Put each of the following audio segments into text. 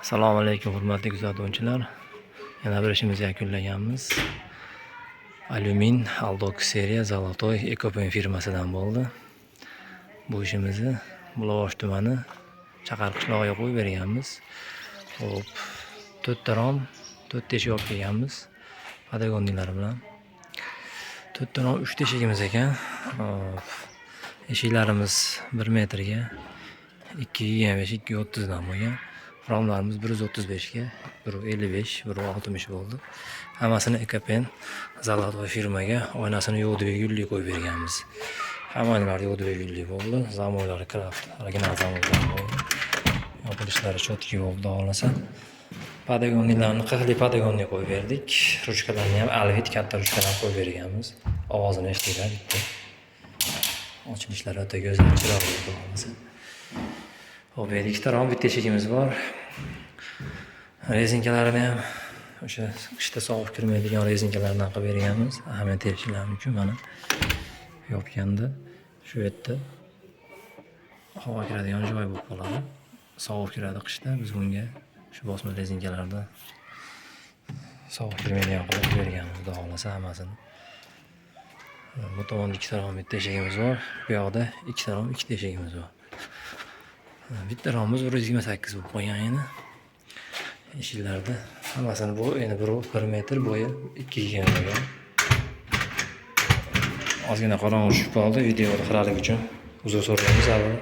Assalomu alaykum, hurmatli kuzatuvchilar. Yana bir ishimizni yakunlaganmiz. Alyumin Aldox seriya Zolotoy Ekopen firmasidan bo'ldi. Bu ishimizni Bulovosh tumani Chaqar qishlog'iga qo'yib berganmiz. Xo'p, to'rtta rom, to'rtta eshik olib kelganmiz. Patagoniylar bilan. To'rtta rom, uchta eshigimiz ekan. Xo'p, eshiklarimiz 1 metrga 2.25, 2.30 dan bo'lgan. Romlarimiz 135 ga 1.55, 1.60 bo'ldi. Hammasini Ekopen Zolotoy firmaga oynasini yo'q gulli qo'yib berganmiz. Hamma oynalar yo'q gulli bo'ldi. Zamoylari Kraft original zamoylar bo'ldi. Yopilishlari чётки bo'ldi, xudo xohlasa. Patagoniylarni 40lik patagonniy qo'yib berdik. Ruchkalarni ham Alvit katta ruchkalar qo'yib berganmiz. Ovozini eshitinglar bitta. Ochilishlari o'ta go'zal, chiroyli, xudo xohlasa. Xo'p, bu yerda ikkita rom, bitta eshigimiz bor. Rezinkalarini ham o'sha qishda sovuq kirmaydigan rezinkalardan qilib berganmiz. Ahamiyat berishinglar mumkin, mana yopganda shu yerda havo kiradigan joy bo'lib qoladi. Sovuq kiradi qishda, biz bunga shu bosma rezinkalarda sovuq kirmaydigan qilib berganmiz, xudo xohlasa hammasini. Bu tomonda ikkita rom, bitta eshigimiz bor. Bu yoqda ikkita rom, ikkita eshigimiz bor. Bitta romimiz 128 bo'lib qolgan endi. Eshiklarda hammasini bu endi 1 metr, bo'yi 2.20 bo'lgan. Ozgina qorong'i tushib qoldi, videoda xiralik uchun uzr so'raymiz avvalo.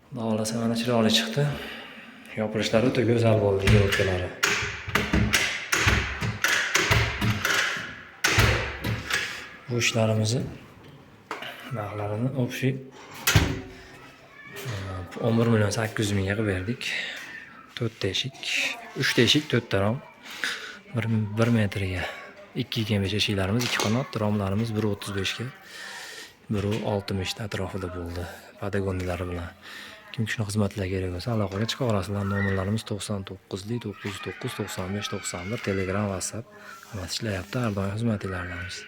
Xudo xohlasa mana chiroyli chiqdi. Yopilishlari o'ta go'zal bo'ldi, yo'lkalari. Bu ishlarimizni narxlarini общий 11 million 800 mingga qilib berdik. To'rtta eshik, uchta eshik, to'rtta rom. 1 metrga 2.25 eshiklarimiz, ikki qanot, romlarimiz 1.35 ga 1.60 atrofida bo'ldi. Patagoniyalari bilan. Kim shuni xizmatlar kerak bo'lsa, aloqaga chiqa olasizlar. Nomerlarimiz 99 909 95 91, Telegram, WhatsApp hammasi ishlayapti. Har doim xizmatinglardamiz.